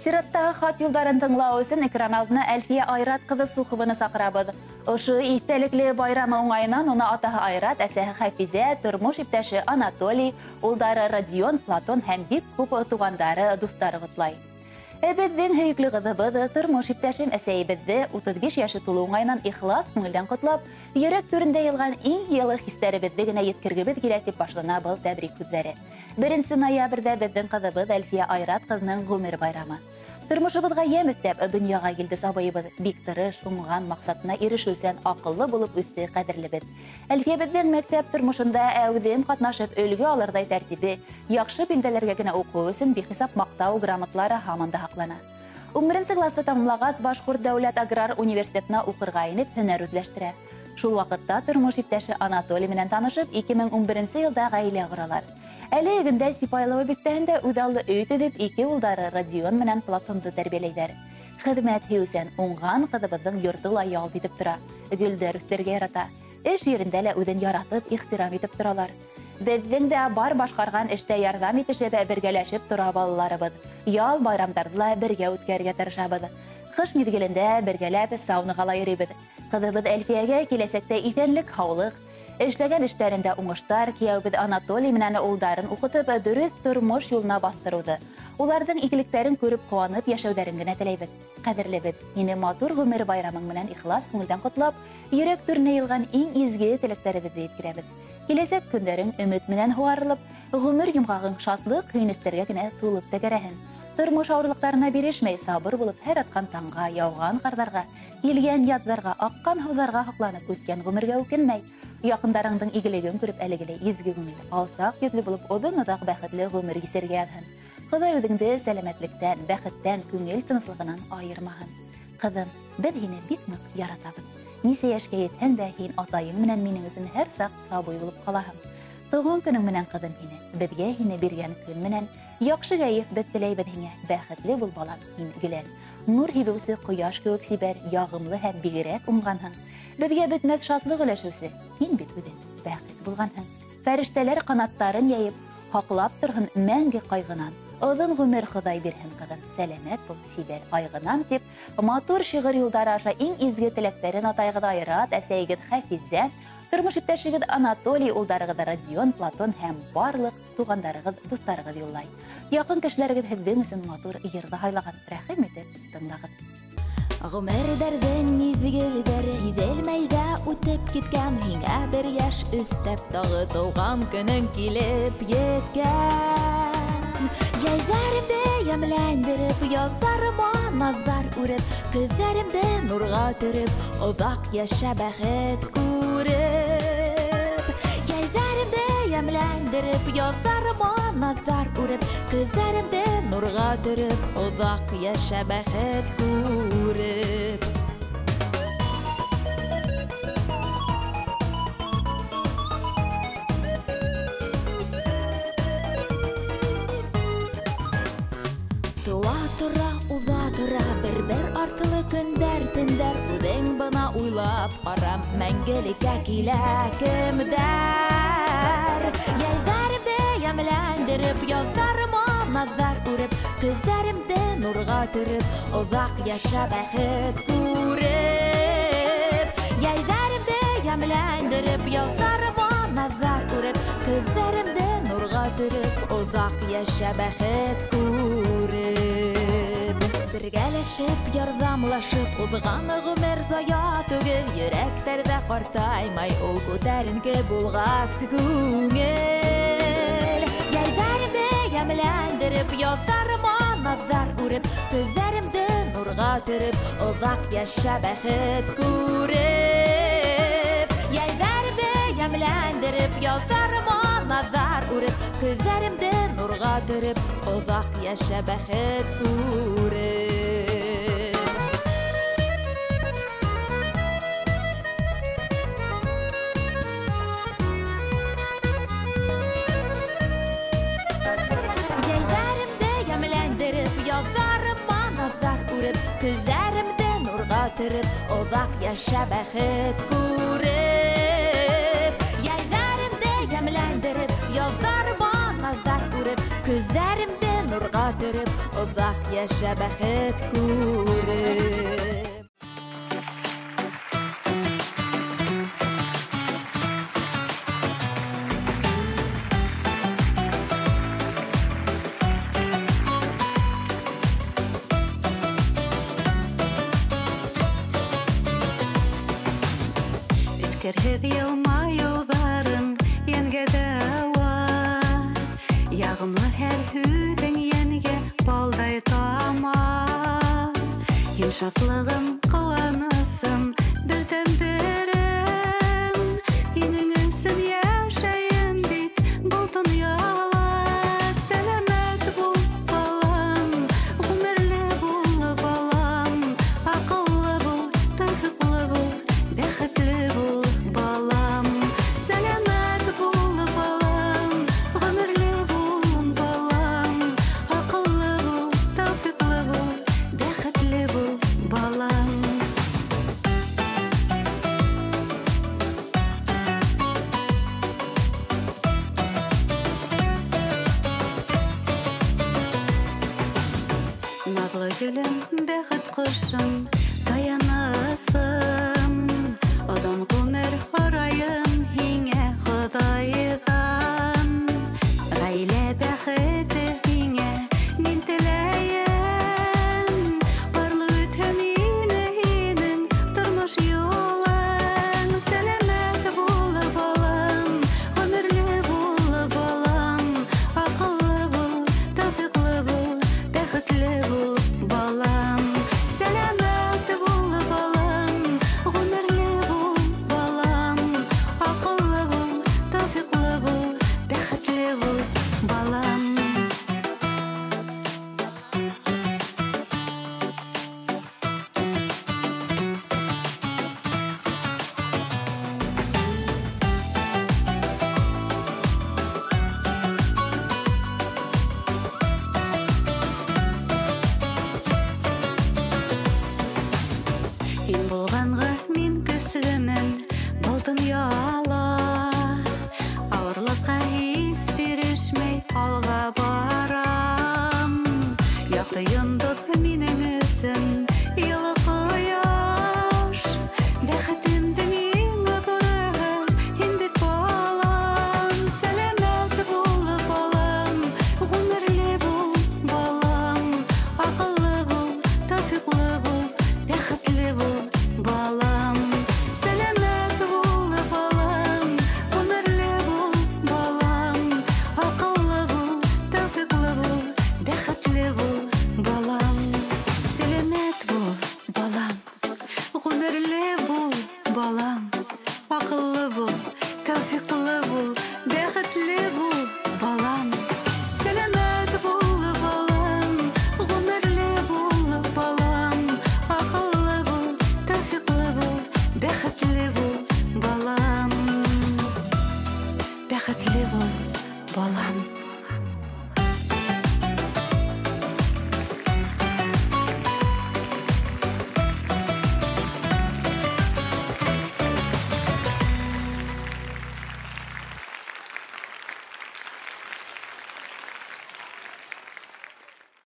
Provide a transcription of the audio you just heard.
Сираттағы хат юлдарын тыңлау өсөн экран алдына Әлфиә Айрат ҡыҙы Сухованы саҡырабыҙ. Ошо иҫтәлекле байрамы уңайынан уны атаһы Айрат, әсәһе Хәфизә, тормош иптәше Анатолий, улдары Родион, Платон һәм бик күп туғандары, дуҫтары ҡотлай. Беҙҙең һөйөклө ҡыҙыбыҙ, тормош иптәшем, әсәйебеҙҙе 35 йәше тулыу уңайынан ихлас күңелдән ҡотлап, йөрәк түрендә йылған иң йылы хистәребеҙҙе генә еткергебеҙ килә, тип башлана был тәбрик һүҙҙәре. 1 ноябрҙә беҙҙең ҡыҙыбыҙ Әлфиә Айрат ҡыҙының ғүмер байрамы. Тормошобоҙға йәм өҫтәп, донъяға килде сабыйыбыҙ. Бик тырыш, уңған, маҡсатына ирешеүсән, аҡыллы булып үҫте ҡәҙерлебеҙ. Әлфиәбеҙҙең мәктәп тормошонда әүҙем ҡатнашып, өлгө алырҙай тәртибе, яҡшы билдәләргә генә уҡыу өсөн бихисап маҡтау грамоталары һаман да һаҡлана. 11 класты тамамлағас, Башҡорт дәүләт аграр университетына уҡырға инеп, һөнәр үҙләштерә. Шул ваҡытта тормош иптәше Анатолий менән танышып, 2011 йылда ғаилә ҡоралар. Әле өгөндә Сипайлыуы биҫтәһендә үҙаллы өй төҙөп, ике улдары Родион менән Платонды тәрбиәләйҙәр. Хеҙмәт һөйөүсән уңған ҡыҙыбыҙҙың йорто ла ялт итеп тора, гөлдәр үҫтерергә ярата. Эш ерендә лә үҙен яратып, ихтирам итеп торалар. Беҙҙең дә бар башҡарған эштә ярҙам итешеп, бергәләшеп тора балаларыбыҙ. Ял байрамдарҙы ла бергә үткәрергә тырышабыҙ. Ҡыш миҙгелендә бергәләп саунаға ла йөрөйбөҙ. Ҡыҙыбыҙ Әлфиәгә киләсәктә иҫәнлек, һаулыҡ, эшләгән эштәрендә уңыштар, кейәүбеҙ Анатолий менән улдарын уҡытып, дөрөҫ тормош юлына баҫтырыуҙы, уларҙың игелектәрен күреп ҡыуанып йәшәүҙәрен генә теләйбеҙ. Ҡәҙерлебеҙ, һине матур ғүмер байрамың менән ихлас күңелдән ҡотлап, йөрәк түренә йылған иң изге теләктәребеҙҙе еткерәбеҙ. Киләсәк көндәрең өмөт менән һуғарылып, ғүмер йомғағың шатлыҡ, һөйөнөстәргә генә тулып тәгәрәһен. Тормош ауырлыҡтарына бирешмәй, сабыр булып, һәр атҡан таңға, яуған ҡарҙарға, килгән яҙҙарға, аҡҡан һыуҙарға һоҡланып үткән ғүмергә үкенмәй. Яҡындарыңдың игелеген күреп, әлегеләй изге күңел, алсаҡ йөҙлө булып, оҙон-оҙаҡ бәхетле ғүмер кисергә яҙһын. Хоҙай үҙеңде сәләмәтлектән, бәхеттән, күңел тыныслығынан айырмаһын. Ҡыҙым, беҙ һине бик ныҡ яратабыҙ. Нисә йәшкә етһәң дә, һин атайың менән минең өсөн һәр саҡ сабый булып ҡалаһың. Тыуған көнөң менән, ҡыҙым, һине, беҙгә һине биргән көн менән яҡшы кәйеф беҙ теләйбеҙ һиңә. Бәхетле бул, балам, һин гелән. Нур һибеүсе ҡояш кеүек сибәр, яғымлы һәм бигерәк уңғанһың. Беҙгә бөтмәҫ шатлыҡ өләшеүсе, һин бит үҙең бәхет булғанһың. Фәрештәләр ҡанаттарын йәйеп, һаҡлап торһон мәңге ҡайғынан. Оҙон ғүмер Хоҙай бирһен, ҡыҙым, сәләмәт бул, сибәр айғынан, тип матур шиғыр юлдары аша иң изге теләктәрен атайығыҙ Айрат, әсәйегеҙ Хәфизә, тормош иптәшегеҙ Анатолий, улдарығыҙ Родион, Платон һәм барлыҡ туғандарығыҙ, дуҫтарығыҙ юллай. Яҡын кешеләрегеҙ һеҙҙең өсөн матур йырҙы һайлаған, рәхим итеп тыңлағыҙ. Ғүмерҙәрҙең миҙгелдәре һиҙелмәй ҙә үтеп киткән, һиңә бер йәш өҫтәп тағы тыуған көнөң килеп еткән. Йәйҙәремде йәмләндереп, яҙҙарыма наҙҙар үреп, көҙҙәремде нурға төрөп, оҙаҡ йәшә бәхет күреп. Йәйҙәремде йәмләндереп, яҙҙарыма наҙҙар үреп, көҙҙәремде нурға төрөп, оҙаҡ йәшә бәхет күреп. Тыуа тора, уҙа тора, бер-бер артлы көндәр, төндәр, үҙең бына уйлап ҡара, мәңгелеккә килә кемдәр. Йәйҙәремде йәмләндереп, яҙҙарыма наҙҙар үреп, көҙҙәремде нурға төрөп, оҙаҡ йәшә бәхет күреп. Йәйҙәремде йәмләндереп, яҙҙарыма наҙҙар үреп, көҙҙәремде нурға төрөп, оҙаҡ йәшә бәхет күреп. Бергәләшеп, ярҙамлашып, уҙған ғүмер зая түгел, йөрәктәрҙә ҡартаймай ул күтәренке булғас күңел. Йәйҙәремде йәмләндереп, яҙҙарыма наҙҙар үреп, көҙҙәремде нурға төрөп, оҙаҡ йәшә бәхет күреп. Йәйҙәремде йәмләндереп, яҙҙарыма наҙҙар үреп, көҙҙәремде нурға төрөп, оҙаҡ йәшә бәхет күреп. Йәйҙәремде йәмләндереп, яҙҙарыма наҙҙар үреп, көҙҙәремде нурға төрөп, оҙаҡ йәшә бәхет күреп. Йәйҙәремде йәмләндереп, яҙҙарыма наҙҙар үреп, көҙҙәремде нурға төрөп, Оҙаҡ йәшә бәхет күреп. Эскерһеҙ йылмайыуҙарың йәнгә дауа, яғымлы һәр һүҙең йәнгә балдай тама. Һин шатлығым, ҡыуанысым, берҙән-берем, һинең өсөн йәшәйем бит был донъяла. Сәләмәт бул, балам, ғүмерле бул, балам, аҡыллы бул, тәүфиҡлы бул, бәхетле бул, балам. Сәләмәт бул, балам, ғүмерле бул, балам, аҡыллы бул, тәүфиҡлы бул, бәхетле бул, балам. Наҙлы гөлөм, бәхет ҡошом, таянысым.